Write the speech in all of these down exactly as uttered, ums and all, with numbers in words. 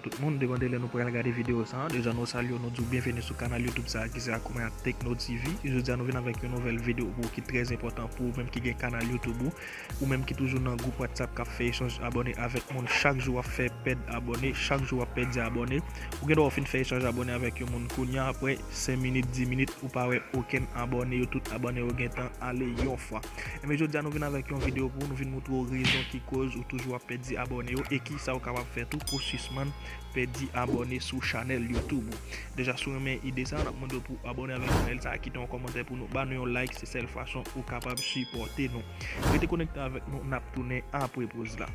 Tout moun, depi lè nou pral gade videyo sa a, deja nou salye w, nou di w byenveni sou kanal YouTube sa a ki se Akoumè ak Tekno T V. Jodi a nou vin avèk yon nouvèl videyo pou ou ki trè enpòtan pou ou menm ki gen kanal YouTube ou, ou menm ki toujou nan gwoup WhatsApp k ap fè echanj abòne avèk moun. Chak jou w ap fè pèd abòne, chak jou w ap pèdi abòne. Ou gen dwa w fin fè echanj abòne avèk yon moun kounye a, apre senk minit, dis minit, ou pa wè okenn abòne, yo tout abòne yo gentan ale yon fwa. Enben, jodi a nou vin avèk yon videyo pou ou, nou vin montre w rezon ki koz ou toujou ap pèdi abòne yo e kisa ou kapab fè tou pou sispann pèdi abòne sou chanèl YouTube ou. Deja, si w renmen ide sa a, n ap mande w pou w abòne avèk chanèl sa a, kite yon kòmantè pou nou, ba nou yon like, se sèl fason ou kapab sipòte nou. Rete konekte avèk nou, n ap tounen apre poz la.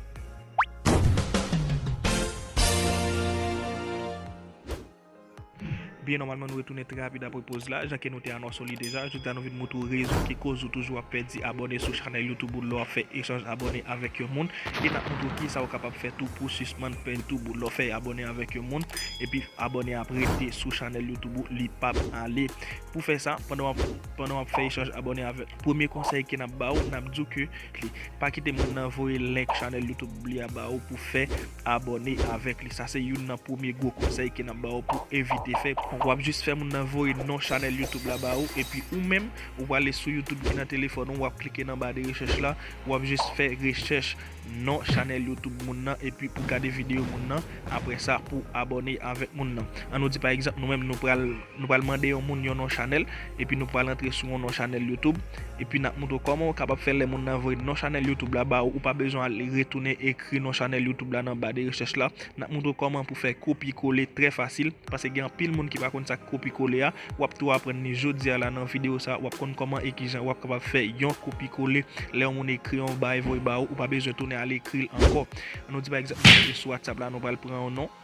Byen, nòmalman, nou retounen trè rapid apre poz la. Jan ke nou te anonse w li deja, jodi a nou vin montre w rezon ki koz ou toujou ap pèdi abòne sou chanèl YouTube ou lè w ap fè echanj abòne avèk yon moun. E n ap montre w kisa ou kapab fè tou pou sispann pèdi YouTube ou lè w fè abòne avèk yon moun. Epi abòne ap rete sou chanèl YouTube ou, li p ap ale. Pou fè sa, pandan w ap, pandan w ap fè echanj abòne avèk, premye konsèy ke n ap ba w, n ap di w ke li, pa kite moun nan voye link chanèl YouTube li a ba ou pou fè abòne avèk li. Sa se youn nan premye gwo konsèy ke n ap ba ou pou evite fè. W ap jis fè moun nan voye non chanèl YouTube la ba ou, epi ou menm, ou prale sou YouTube ki nan telefòn ou, w ap klike nan ba de rechèch la, w ap jis fè rechèch non chanèl YouTube moun nan, epi pou gade videyo moun nan, apre sa, pou abòne avèk moun nan. An nou di, pa egzanp, nou menm, nou pral, nou pral mande yon moun yon non chanèl, epi nou pral antre sou yon non chanèl YouTube, epi n ap montre w kòman ou kapab fè lè moun nan voye non chanèl YouTube la ba ou, ou pa bezwen al retounen ekri non chanèl YouTube la nan ba de rechèch la. N ap montre w kòman pou fè kopye kole trè fasil, paske gen anpil moun ki pa konn sa k kopye kole a. W ap tou aprann li jodi a la nan videyo sa, w ap konn kòman e kijan w ap kapab fè yon kopye kole lè yon moun ekri yon bagay voye ba ou, ou pa bezwen tounen al ekri l ankò. An nou di pa egzanp, nou sou WhatsApp la, nou pral pran yon non.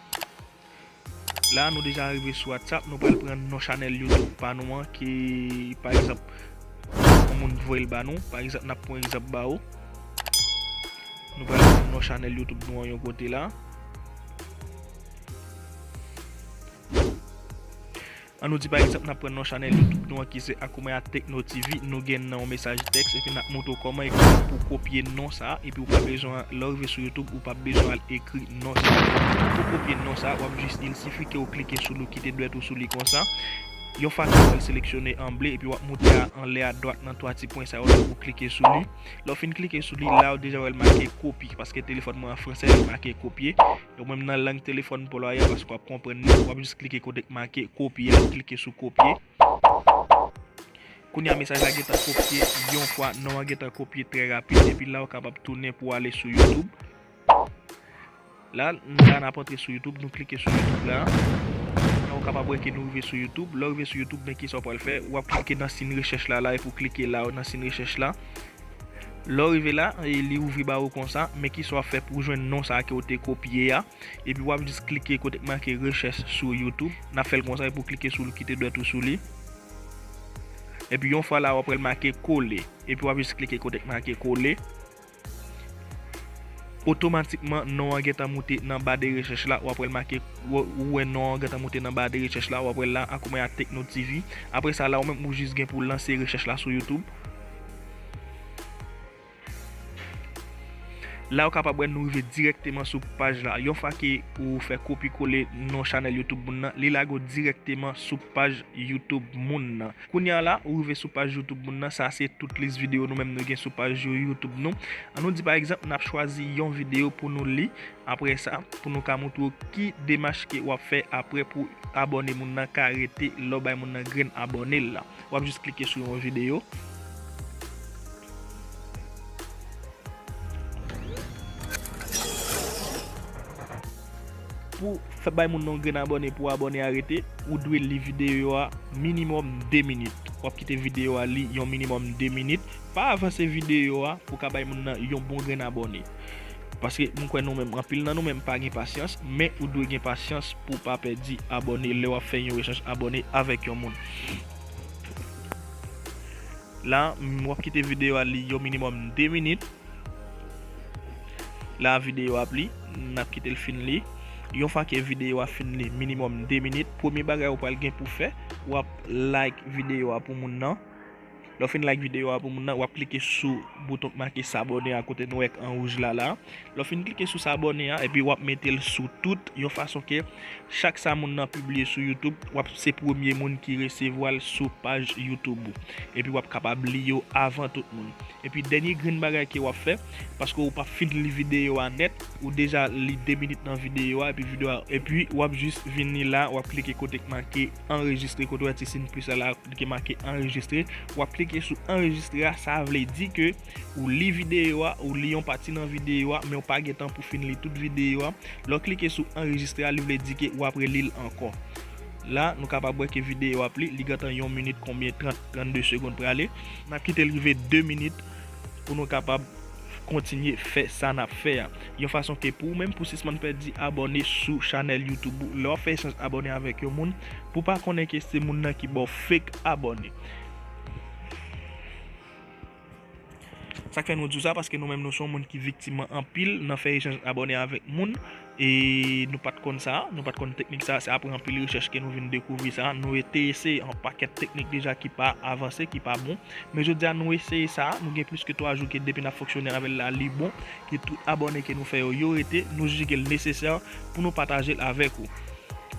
La, nou deja rive sou WhatsApp, nou pral pran non chanèl YouTube pa nou an, ki, pa egzanp, yon moun voye l ba nou. Pa egzanp, n ap pran egzanp ba ou. Nou pral pran non chanèl YouTube nou an yon kote la. An nou di, pa egzanp, n ap pran non chanèl YouTube nou an ki se Akoumè ak Tekno T V. Nou gen nan yon mesaj tèks, epi n ap montre w kòman egzanp pou kopye non sa a, epi ou pa bezwen, lè w rive sou YouTube, ou pa bezwen al ekri non sa a. Pou kopye non sa a, w ap jis, il sifi ke w klike sou li, w kite dwèt ou sou li konsa. Yon fwa ke w wè l seleksyone an ble, epi w ap moute a anlè a dwat nan twa ti pwen sa yo la pou klike sou li. Lè w fin klike sou li, la w deja wè l make kopi, paske telefòn mwen an fransè, li make kopye. Ou menm nan lang telefòn pa w la, paske w ap konprann li, w ap jis klike kote k make kopye a, klike sou kopye. Kounye a, mesaj la gentan kopye yon fwa, non an gentan kopye trè rapid, epi la w kapab tounen pou w ale sou YouTube. La, la n ap antre sou YouTube, nou klike sou YouTube la. La w kapab wè ke nou rive sou YouTube. Lè w rive sou YouTube, men kisa w pral fè? W ap klike nan siy rechèch la, la, epi w klike la, nan siy rechèch la. Lè w rive la, e li ouvri ba ou konsa, men kisa w ap fè pou w jwenn non sa a ke w te kopye a? Epi w ap jis klike kote k make rechèch sou YouTube. N ap fè l konsa, epi w klike sou li, kite dwèt ou sou li. Epi yon fwa la, w ap wè l make kole. Epi w ap jis klike kote k make kole. Otomatikman, non an gentan moute nan ba de rechèch la. W ap wè l make, w, ou wè non an gentan moute nan ba de rechèch la. W ap wè l la, Akoumè ak Tekno T V. Apre sa, la, ou menm, ou jis gen pou w lanse rechèch la sou YouTube. La, ou kapab wè nou rive dirèkteman sou paj la. Yon fwa ke ou fè kopi kole non chanèl YouTube moun nan, li lage w dirèkteman sou paj YouTube moun nan. Kounye a la, ou rive sou paj YouTube moun nan, sa se tout lis videyo nou menm nou gen sou paj yo YouTube nou. An nou di pa egzanp, n ap chwazi yon videyo pou nou li. Apre sa, pou nou ka montre w ki demach ke w ap fè apre pou abòne moun nan ka rete lè w bay moun nan grenn abòne l la. W ap jis klike sou yon videyo. Pou fè bay moun nan yon grenn abòne, pou abòne a rete, ou dwe li videyo a minimòm de minit. W ap kite videyo a li yon minimòm de minit. Pa avanse videyo a pou w ka bay moun nan yon bon grenn abòne. Paske m kwè nou menm, anpil nan nou menm pa gen pasyans, men ou dwe gen pasyans pou w pa pèdi abòne lè w ap fè yon echanj abòne avèk yon moun. La, m, w ap kite videyo a li yon minimòm de minit. La, videyo ap li, n ap kite l fin li. Yon fwa ke videyo a fin li, minimòm de minit, premye bagay ou pral gen pou fè, w ap like videyo a pou moun nan. Lè w fin like videyo a pou moun nan, w ap klike sou bouton k make s'abonner a kote nou wè k an wouj la la. Lè w fin klike sou s'abonner a, epi w ap mete l sou tout, yon fason ke chak sa moun nan pibliye sou YouTube, w ap se premye moun ki resevwa l sou paj YouTube ou. Epi w ap kapab li yo avan tout moun. Epi dènye grenn bagay ke w ap fè, paske w p ap fin li videyo a nèt, ou deja li de minit nan videyo a, epi videyo a, epi w ap jis vini la, w ap klike kote k make anrejistre, kote w wè ti siy plis la la, ki make anrejistre, w ap klike sou anrejistre a, sa vle di ke ou li videyo a, ou li yon pati nan videyo a, men w pa gen tan pou fin li tout videyo a. Lè w klike sou anrejistre a, li vle di ke w ap reli l ankò. La, nou kapab wè ke videyo ap li, li gentan yon minit konbyen, trant, trannde segonn prale. N ap kite l rive de minit pou nou kapab kontinye fè sa n ap fè a. Yon fason ke pou ou menm pou sispann pèdi abòne sou chanèl YouTube ou. Lè w ap fè echanj abòne avèk yon moun, pou pa konnen ke se moun nan ki ba w fake abòne. Sa k fè nou di w sa, paske nou menm nou se yon moun ki viktim anpil nan fè echanj abòne avèk moun. E nou pa t konn sa, nou pa t konn teknik sa, se apre anpil rechèch ke nou vin dekouvri sa. Nou te eseye yon pakèt teknik deja ki pa avanse, ki pa bon. Men jodi a nou eseye sa, nou gen plis ke twa jou ke depi n ap fonksyone avè l la, li bon, ke tout abòne ke nou fè yo, yo rete, nou jije ke l nesesè pou nou pataje l avèk ou.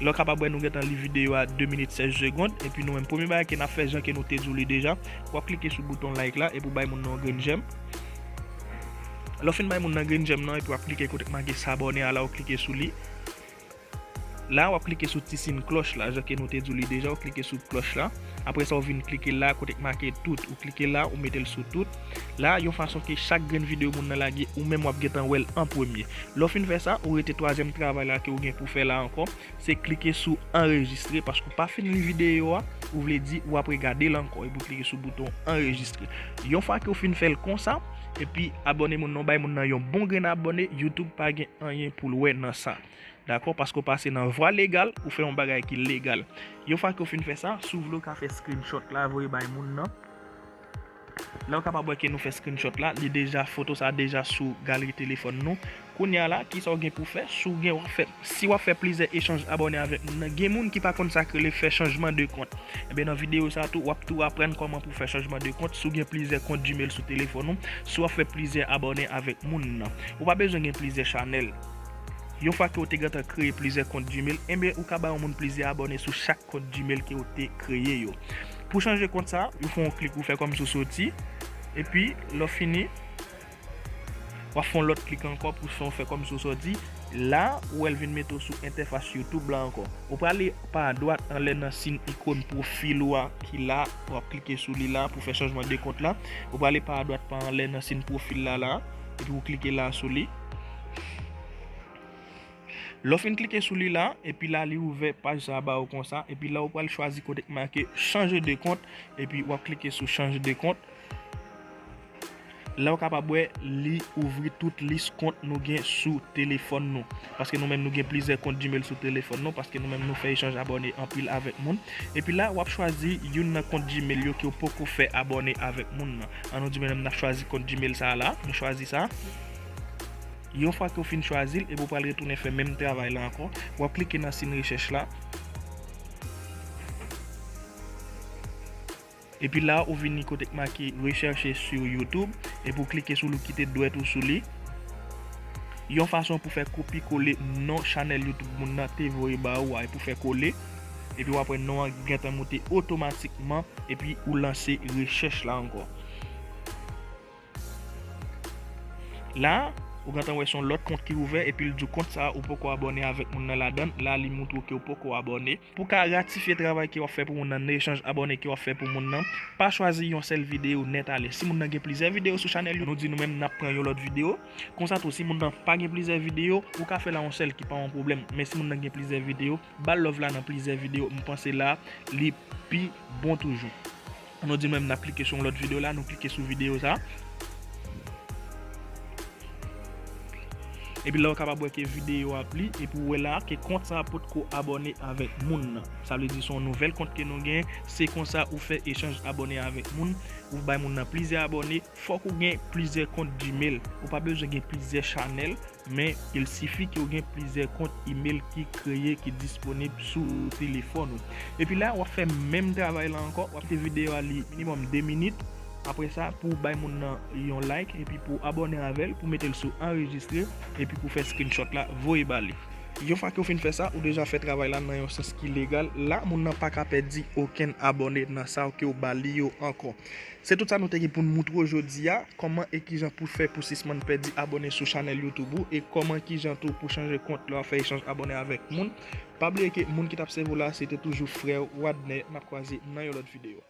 Lè w kapab wè nou gentan li videyo a de minit sèz segonn, epi nou menm premye bagay ke n ap fè jan ke nou te di w li deja, w ap klike sou bouton like la, epi w bay moun nan yon grenn jèm. Lè w fin bay moun nan grenn jèm nan, epi w ap klike kote k make s'abonner a la, w klike sou li. La, w ap klike sou ti siy klòch la, jan ke nou te di w li deja, w klike sou klòch la. Apre sa, w vin klike la, kote k make tout. Ou klike la, ou mete l sou tout. La, yon fason ke chak grenn videyo moun nan lage, ou menm w ap gentan wè l an premye. Lè w fin fè sa, ou rete twazyèm travay la ke w gen pou fè la ankò, se klike sou anrejistre, paske w pa fin li videyo a, ou vle di w ap regade l ankò, epi w klike sou bouton anrejistre. Yon fwa ke w fin fè l konsa, epi abòne moun nan, w bay moun nan yon bon grenn abòne, YouTube pa gen anyen pou l wè nan sa. Dakò? Paske w pase nan vwa legal, ou fè yon bagay ki legal. Yon fwa ke w fin fè sa, si w vle w ka fè screenshot la, voye bay moun nan. La w kapab wè ke nou fè screenshot la, li deja, foto sa deja sou galeri telefòn nou. Kounye a la, kisa w gen pou fè? Si w gen, w ap fè, si w ap fè plizyè echanj abòne avèk moun nan, gen moun ki pa konn sa k rele fè chanjman de kont. Ebyen, nan videyo sa tou, w ap tou aprann kòman pou fè chanjman de kont si w gen plizyè kont Gmail sou telefòn ou, si w ap fè plizyè abòne avèk moun nan. Ou pa bezwen gen plizyè chanèl. Yon fwa ke w te gentan kreye plizyè kont Gmail, ebyen, ou ka ba yon moun plizyè abòne sou chak kont Gmail ke w te kreye yo. Pou chanje kont sa, ou fè yon klik, ou fè kòmsi w soti, epi lè w fini, w ap fè yon lòt klik ankò pou fè, fè kòmsi w soti. La, ou wè l vin mete w sou entèfas YouTube la ankò. Ou prale pa dwat anlè nan siy ikòn pwofil ou a ki la, w ap klike sou li la pou fè chanjman de kont la. Ou prale pa dwat pa anlè nan siy pwofil la la, epi w klike la sou li. Lè w fin klike sou li la, epi la li ouvè paj sa a ba ou konsa, epi la ou pral chwazi kote k make chanje de kont, epi w ap klike sou chanje de kont. La w kapab wè li ouvri tout lis kont nou gen sou telefòn nou. Paske nou menm nou gen plizyè kont Gmail sou telefòn nou, paske nou menm nou fè echanj abòne anpil avèk moun. Epi la w ap chwazi youn nan kont Gmail yo ke w poko fè abòne avèk moun nan. An nou di menm n ap chwazi kont Gmail sa a la, nou chwazi sa. Yon fwa ke w fin chwazi l, epi w pral retounen fè menm travay la ankò. W ap klike nan siy rechèch la. Epi la, ou vini kote k make rechercher sur YouTube. Epi w klike sou li, w kite dwèt ou sou li. Yon fason pou fè kopi kole non chanèl YouTube moun nan te voye ba ou a, epi w fè kole. Epi w ap wè non an gentan moute otomatikman, epi ou lanse rechèch la ankò. La, ou gentan wè se yon lòt kont ki ouvè, epi l di w kont sa a ou poko abòne avèk moun nan ladan l. La, li montre w ke w poko abòne. Pou w ka ratifye travay ke w ap fè pou moun nan, nan echanj abòne ke w ap fè pou moun nan, pa chwazi yon sèl videyo nèt ale. Si moun nan gen plizyè videyo sou chanèl yo, nou di nou menm n ap pran yon lòt videyo. Konsa tou, si moun nan pa gen plizyè videyo, ou ka fè la yon sèl ki pa yon pwoblèm. Men si moun nan gen plizyè videyo, ba l love la nan plizyè videyo. M panse la, li pi bon toujou. An nou di menm n ap klike sou yon lòt videyo la, nou klike sou videyo sa. Epi la, ou kapab wè ke videyo a pli, epi ou wè la ke kont sa a potko abòne avèk moun nan. Sa vle di se yon nouvèl kont ke nou gen, se konsa ou fè echanj abòne avèk moun, ou bay moun nan plizyè abòne, fòk ou gen plizyè kont Gmail. Ou pa bezwen gen plizyè chanèl, men il sifi ke ou gen plizyè kont email ki kreye, ki disponib sou telefòn ou. Epi la, w ap fè menm travay la ankò, w ap kite videyo a li minimòm de minit. Apre sa, pou w bay moun nan yon like, epi pou w abòne avè l, pou w mete l sou anrejistre, epi pou w fè screenshot la, voye ba li. Yon fwa ke w fin fè sa, ou deja fè travay la nan yon sans ki legal. La, moun nan pa ka pèdi okenn abòne nan sa ke w ba li yo ankò. Se tout sa nou te gen pou n moutre w jodi a, kòman e kijan pou fè pou sispann pèdi abòne sou chanèl YouTube ou, e kòman kijan tou pou chanje kont lè w ap fè echanj abòne avèk moun. Pa bliye ke moun ki t ap sèvi w la, se te toujou frè w Wadner. N ap kwaze nan yon lòt videyo.